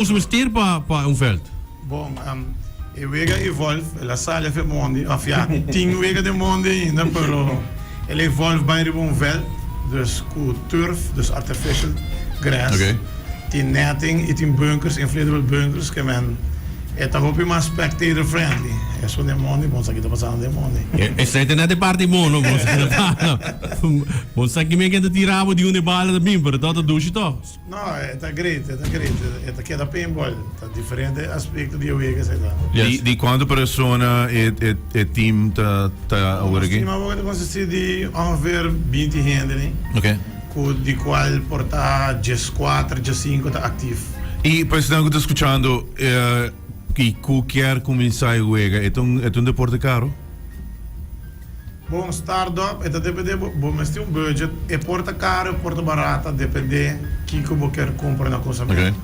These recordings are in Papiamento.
Boso mester pa pa un veld. Bon, e wega evolve, el a sali af e mondi, of ya, tin wega den mondi ainda, pero el a evolve bai riba un veld, dus ku turf, dus artificial grass, Oké. tin netting i tin bunkers, inflatable bunkers, ke men e ta hopi mas spectator friendly. Esun den mondi, bon sa ki ta pasando den mondi. Esei ta net e parti mono, bo sa ki ta pasa. Bo sa ki men ken ta tira bo di un e bala ta bin, pero to ta dushi to. No, e ta great, e ta great. E ta keda paintball. Ta diferente aspecto di e wega esei ta. Di, di cuanto persona e, e, e team ta, ta awor Nos aki? team awor ta consisti di ongeveer binti hende ni. Ok. Cu di cual por ta diescuater, diescinco ta actief. Y pa esnan cu ta scuchando, eh, y cu kier cuminsa e wega, e ta un, e ta un deporte caro? Bon start up e ta depende bo bo mester un budget e por ta caro e por ta barata depende kico bo kier cumpra na cunsamiento.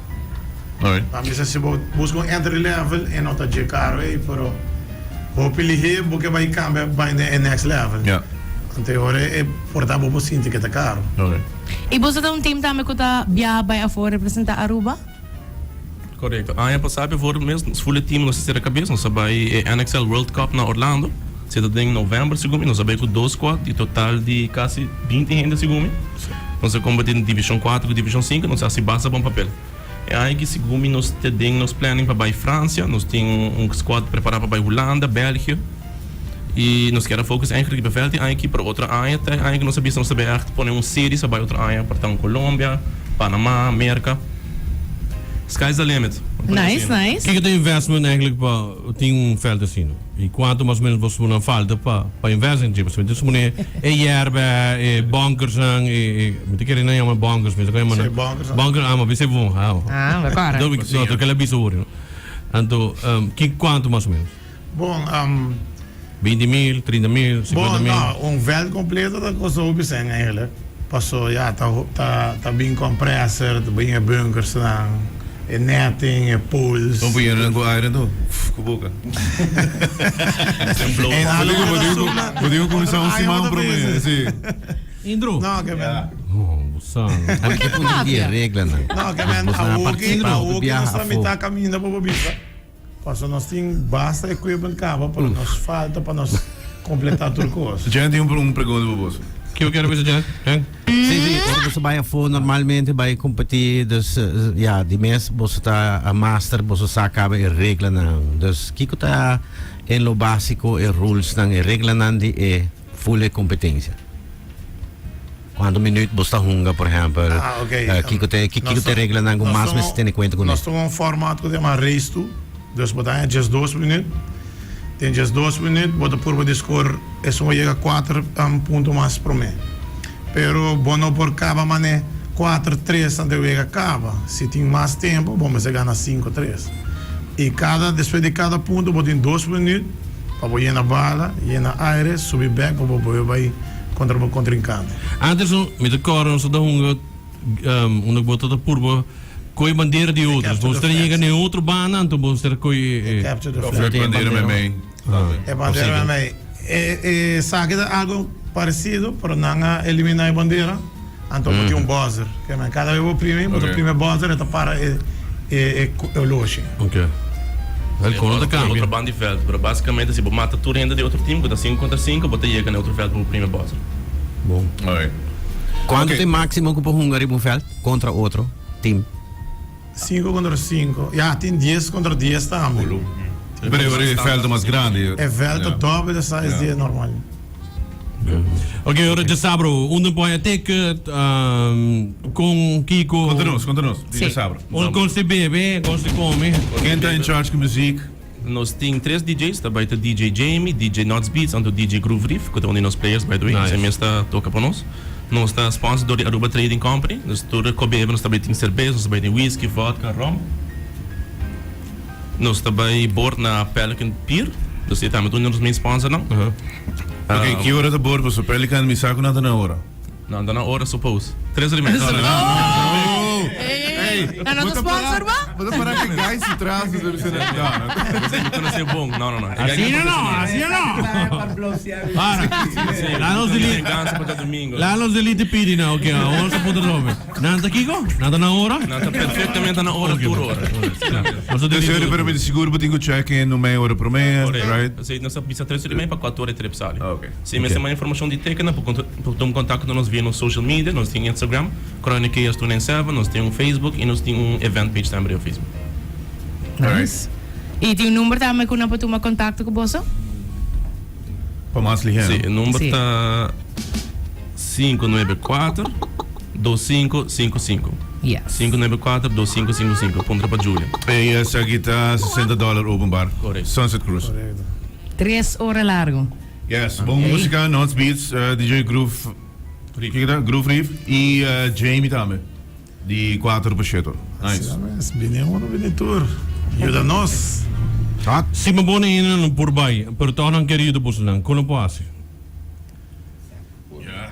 Pa mi sa si bo busca un entry level e no ta dje caro ey pero hopi lihe bo ke bay cambia bay na e next level anto e ora e por ta bo por sinti ke ta caro. Y boso ta un team tambe cu ta biaha bay afo representa Aruba? Korekto. Aña pasá before mes nos full e team nos a sera kabes nos a bai e NXL World Cup na Orlando. Se ta den november segun mi. Nos a bai ku dos squad di total di kasi binti hende segun mi. Nos a kompetí den divishon kuater ku divishon sinku. Nos a hasi basta bon papel. E aña aki segun mi nos ta den nos planning pa bai Francia. Nos tin un squad prepará pa bai Hulanda, België. I nos kier a focus eigenlijk riba veld e aña aki, pero otro aña ta e aña ku nos a bisa nos ta bay echt pone un series pa bay otro aña por ta un Colombia, Panama, Merca. Sky's the limit. Nice, nice. Kiko ta investment eigenlijk pa tin un veld asina? I kuantu mas o menos bo supone falta pa pa invest den dje? Pasobra mi ta supone e yerba, e bunkersnan, e e mi ta kere nan yama bunkers, mi ta kere yama nan. Sí, bunkers. Bunker, ah, ma bisa bon. Ah, Ah, bo kòrda. No, to kila bisa ori, no. Anto, ki kuantu mas o menos? Bon, 20 mil, 30 mil, 50 bon, mil. no, un veld completo ta kosta hopi sen eigenlijk. Paso ya, ta, ta, ta bin compressor, ta bin e bunkersnan, e netting, e poles. Kon pone nan ku aire anto? Ff, ku boka. En Bo algo tin ku, bo tin ku, bo tin ku kuminsá un Otro aña siman bo ta promé, bezig. si. Indro. No, ke men. Oh, bo sa. Ami ke punto di e reglanan. No, ke men, Bosnan a awoki, participa hopi awoki biaha nos ta afó. mitá kaminda pa bo bisa. Pasobra nos tin basta equipment caba pero nos falta pa nos completa tur cos. Jen tin un pregunta pa boso. Kico kier bisa Jen? Jen? Sí, sí, ora boso bai afó normalmente bai competi, dus ya, di mes boso ta a master, boso sa caba e reglanan. Dus kico ta en lo basico e rulesnan, e reglanan di e full e competencia? Cuanto minuut boso ta hunga, por ehempel? Ah, ok. Kico te, kico te reglanan cu mas mester tene cuenta cune? Nos tuma un format cu ta yama race to, dus bo ta haña diesdos minuut. Den diesdos minuut bo ta purba di score esun cu yega cuater punto mas prome. Pero bo no por caba mane cuater tres antes wega caba. Si tin mas tempo bo mester gana cinco tres. Y cada, despues di cada punto bo tin dos minuut pa bo yena bala, yena aire, subi bek pa bo bolbe bay kontra bo kontrinkante. Anderson, mi ta kòrda nos ta hunga unda ku bo ta ta purba koe bandera di otro. Bo mester yega na e otro banda anto bo mester koe e. E capture the flag. E bandera meimei. E bandera meimei. E esaki ta algo paresido pero nan a eliminá e bandera anto bo tin un buzzer. Kada bes bo primi bo ta primi e buzzer e ta para e e oloshi. Ok. El kono ta kambia. Otro banda di veld, pero basikamente si bo mata tur hende di otro team ku ta sinku kontra sinku, bo ta yega na e otro veld pa bo primi buzzer. Bon. Alright. Kuantu Ok. ta e máksimo ku por hunga riba un veld kontra otro team? Sinku kontra sinku. Ya, tin dies kontra dies tambe. Pero e ora e veld ta mas grandi. E veld ta Ja. dòbel de size di e normal. Ok, ora djasabra unda por haya ticket, con kico. Conta nos, conta nos, di Sí. djasabra. Un con si bebe, con si come. Ken ta in charge cu muziek? Nos tin tres DJ's, ta bay ta DJ Jamie, DJ Nuts Beats anto DJ Groove Reef, cu ta un di nos players by the way, Nice. esey mes ta toca pa nos. Nos ta sponsor door di Aruba Trading Company, dus tur cu bebe nos ta bay tin cerbes, nos ta bay tin whisky, vodka, rum. Nos ta bay boord na Pelican Pier, dus e tambe ta un di nos main sponsornan. Ok, ki ora ta boord paso Pelican mi sa cu nan ta na ora. Nan ta na ora suppose. Tres ora y media. Ey, ey, ey. Nan no ta sponsor bo? Bo ta para cu guys su tras nos debe ser no, no. Bo mi conoce bon. No, no, no. Asina no, asina no. Para. Laat nos delete. Venganza pa djadomingo. Laat nos delete pidi na, ok, awor nos ta puntra Robin. Nan ta kiko? Nan ta na ora? Nan ta perfectamente na ora tur ora. Nos ta Dus delete. pero mi ta sigur bo tin cu check in un mei ora prome, right? Correcto. Nos ta bisa tres ora y mei pa cuatro ora e trip sali. Ok. Si mester mas informacion di tekenen por por tuma contacto cu nos via nos social media. Nos tin Instagram, Chronic 297, nos tin un Facebook y nos tin un event page tambe riba Facebook. Nice. Y tin un number tambe cu nan por tuma contacto cu boso? Pa mas lihero. Si, e number Si. ta 594 2555. Yes. 594 2555. Puntra pa Julia. E esaki ta 60 dollar open bar. Correcto. Sunset Cruise. Correcto. Tres ora largo. Yes, bon musica, Nots Beats, DJ Groove, kiko ta? Groove Reef y Jamie tambe. Di cuatro pa shete. Nice. Asina mes, bini uno bini tur. Yuda nos. Si bo pone hende nan por bai, pero tòg nan kier yuda boso nan, kon nan por hasi?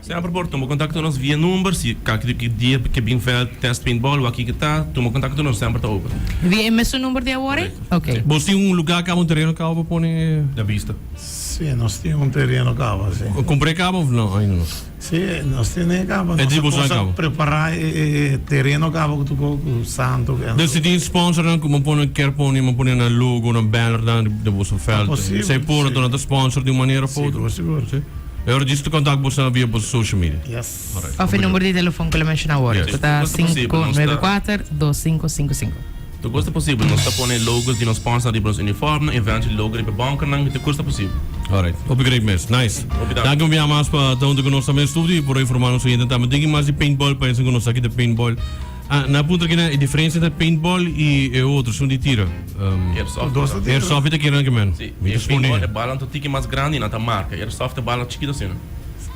Semper por tuma contacto nos via number, si kaki di dia ke bin veld test paintball o aki ke ta, tuma contacto nos semper ta open. Via e mesun number di awor ei? Ok. Bo tin un lugar kaba, un tereno kaba pa pone? Na bista. Si, nos tin un tereno kaba, si. Compr'é kaba of no? Ainda no. Si, nos tene kaba. E Nos di a boso cosa kaba. prepara e tereno kaba ku tuko ku santo. Dus si tin sponsornan ku bo pone kier pone, bo pone nan logo, nan banner nan di boso veld. Posibel, Si por, si. anto nan ta sponsor di un manera of otro. Sigur, sigur. Si. E ora djis ta kontak boso via boso social media. Yes. Alright. Of e number di telefon ku lo menshona awor, Yes. ku ta Tur cosa posibel, nos ta- 594 2555. Tur cosa ta posibel. Nos ta pone logos di nos sponsor riba nos uniformnan, eventually logo riba e bunkernan, tur cosa ta posibel. Alright. Hopi great mes. Nice. Hopi danki. Danki un bia mas pa ta hunto ku nos tambe den studio i por informa nos oyente tambe. Tin mas di paintball pa esnan ku nos sa ki ta paintball. Ah, na puntra kina e diferencia entre paintball y e otro, esun di tira. Um, Airsoft. Dos ta tira. Airsoft ta kira ke men. Si, Mi e ta supone. paintball e bala ta tiki mas grandi y nan ta marca. Airsoft e bala chikito asina.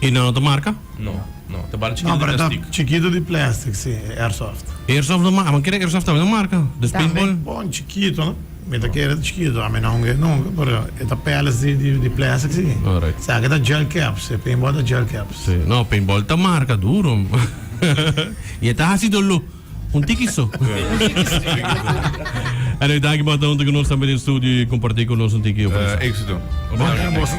Y nan no ta marca? No, no, ta bala chikito No, di pero ta plastic. chikito di plastic, si, airsoft. Airsoft no marca, man kere airsoft tambe no marca. Dus Tambe. paintball. Bon, chikito, no? Mi ta kere chikito, ami no hunga nunca, pero e ta pellets di, di, di plastic, si. Alright. Sa ke ta gel caps, e paintball ta gel caps. Si, no, paintball ta marca duro. Y e ta haci dolo. Un tiki so. Anyway, danki pa ta hunto cu nos tambe den studio y comparti cu nos un tiki. Éxito. Bon, boso.